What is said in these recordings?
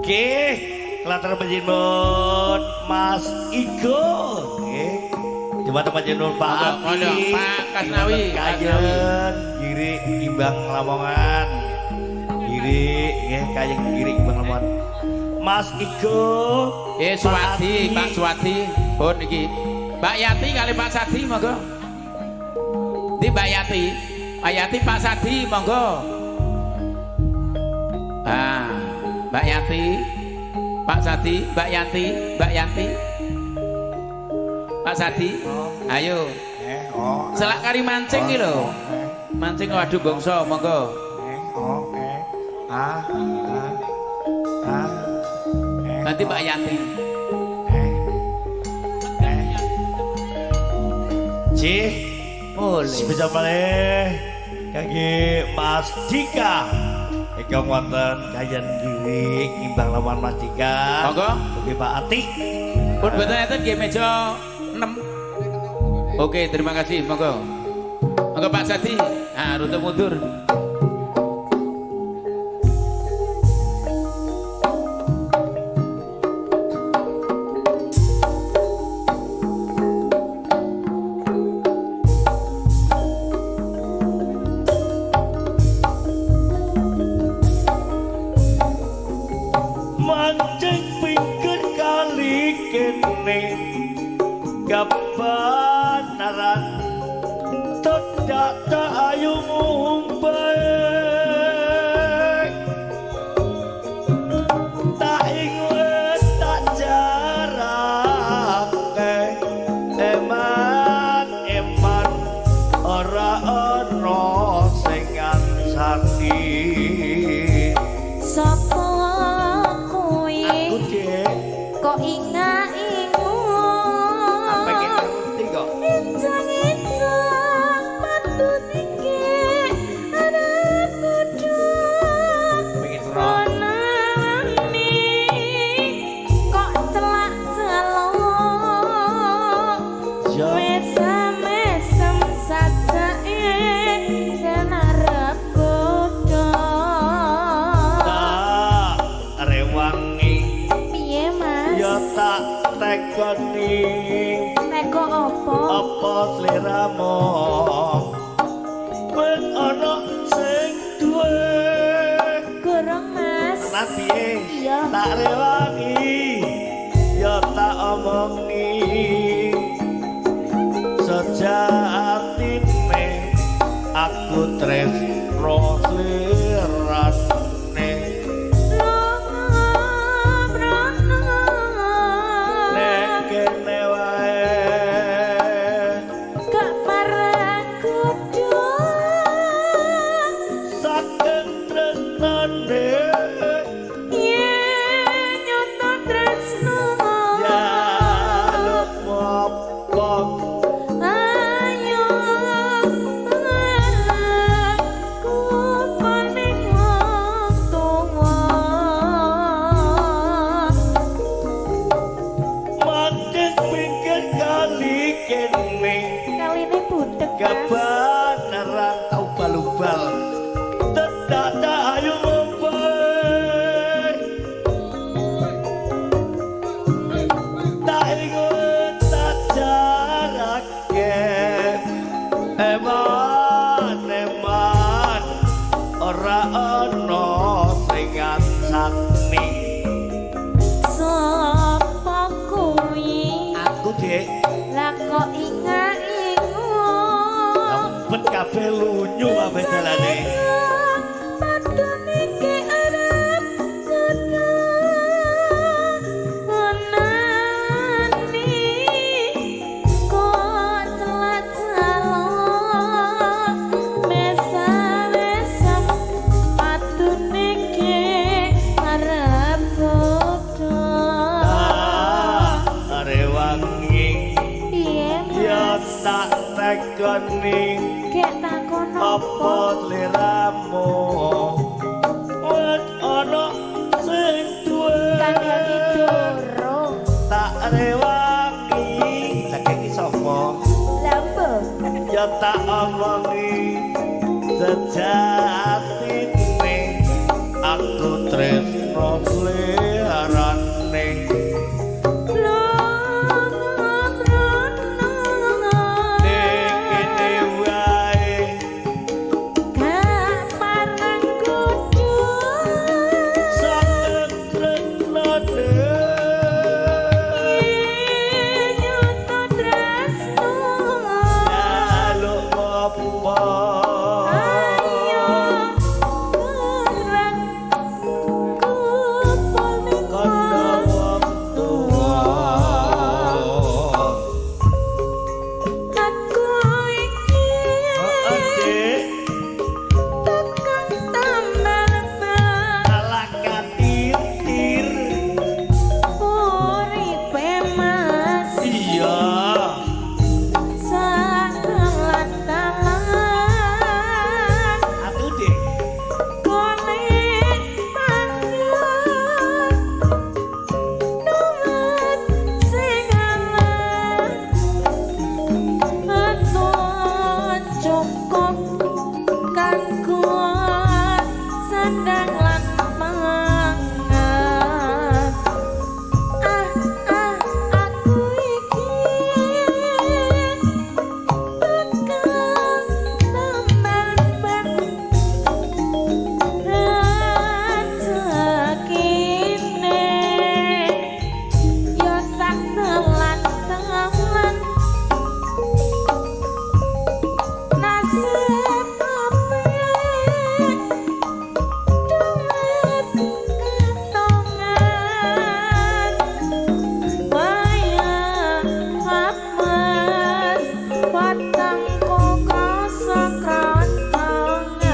Nggih, latar panjenengan Mas Igo nggih. Dumateng panjenengan Pak Ati, Pak Kasnawi, Kayen, Giri Imbang Lamongan. Giri nggih, Kayen Giri Imbang Lamongan. Mas Igo. Suwadi, Pak Suwadi, pun iki. Mbak Yati kali Pak Sadi monggo. Ndi Mbak Yati? Mbak Yati Pak Sadi monggo. Ah, Mbak Yati, Pak Sadi, Mbak Yanti, Mbak Yanti. Pak Sadi, ayo. Selak kari mancing iki lho. Mancing waduh bangsa monggo. A A A Nanti Mbak Yanti. C. Boleh. Spesial malih kangge Mas Dika. Ingkang wonten Kayen Giri Ngimbang Lawan Mas Dika. Monggo. Ugi Pak Ati. Pun boten enten nggih meja 6. Oke, terima kasih. Monggo. Monggo Pak Sadi. Nah, rute mundur. Mancing pinggir kali kene kebenaran tidak tak ayu ngumpai tak ingat tak jarake eman eman ora ana sing ngansani. Sapa kuwi Aku Dik kok inga-ingu pengen ngerti kok. Incang-incang patut iki arep kudu Pengen roh. onani kok celak-celok Ya. mesem-mesem sajake kenarep godho. Tak rewangi Piye Mas? ya tak tekoni Teko apa? apa sliramu wis ana sing duwe Gorong Mas. Tenan piye? Iya. Tak rewangi ya tak omongi sejatine aku tresno slirane Lunga brono. Nek kene wae Gak parang kudu. saking tresnane Yen nyoto tresno. jaluk apa Ayo aku paling wong tuwa. Mancing pinggir kali kene Kaline budek Mas. kebenaran tau balubal tedak tak ayu ngombe tak ingat tak jarake eman eman ora ana sing ngancani. Sapa kuwi? Aku Dik. Lah kok inga-ingu. Ampun kabeh lunyu kabeh dalane. Padune iki arep kudu onani kok celak-celok mesam-mesem padune iki arep kudu. Tak rewangi Piye ya Mas? tak tekoni Gek takon apa apa? sliramu wis ana sing duwe Kandhane durung. tak rewangi saking iki sapa Lah mbok. ya tak omongi sejatine aku Satu tresno pliharane ning kene wae Gak parang kudu satu tresnane nyuto tresno jaluk apa ayo bareng kumpul ning kandha wong tuwa aku iki oh Dik tukang tambal ban alah katir-tir uripe mas iya sakalat-talan atuh Dik golek panggon nuwun sing aman atuh cukup kanggo sandang lan pangan ah ah aku iki tukang tambal ban rezekine ya sak telan-telan nasib apik duit kantongan wayah apes wetengku krasa krontongan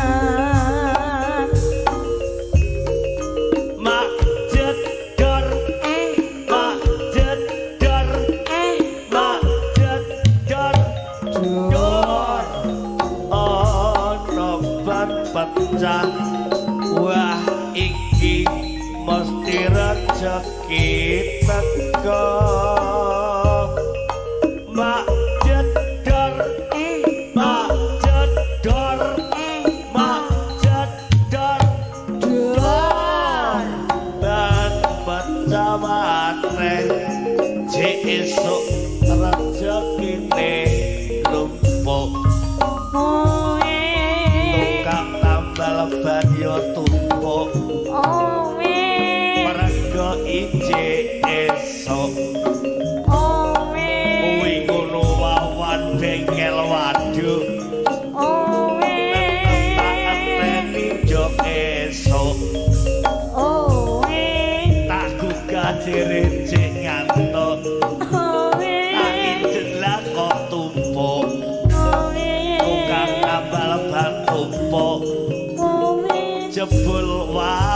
mak jedor eh mak jedor eh mak jedor dor ana ban pecah wah iki mesti rezeki teko mak jedor eh mak jedor eh mak jedor dor ban pecah maneh jek esuk rezekine lumpuk oe tukang tambal ban yo tumpuk owe mergo ije esuk owe kuwi ngono wawan bengkel waduk owe tak enteni jo esuk owe tak gugah jere jek ngantuk owe tak ijen lah kok tumpuk owe tukang tambal ban tumpuk owe jebul wae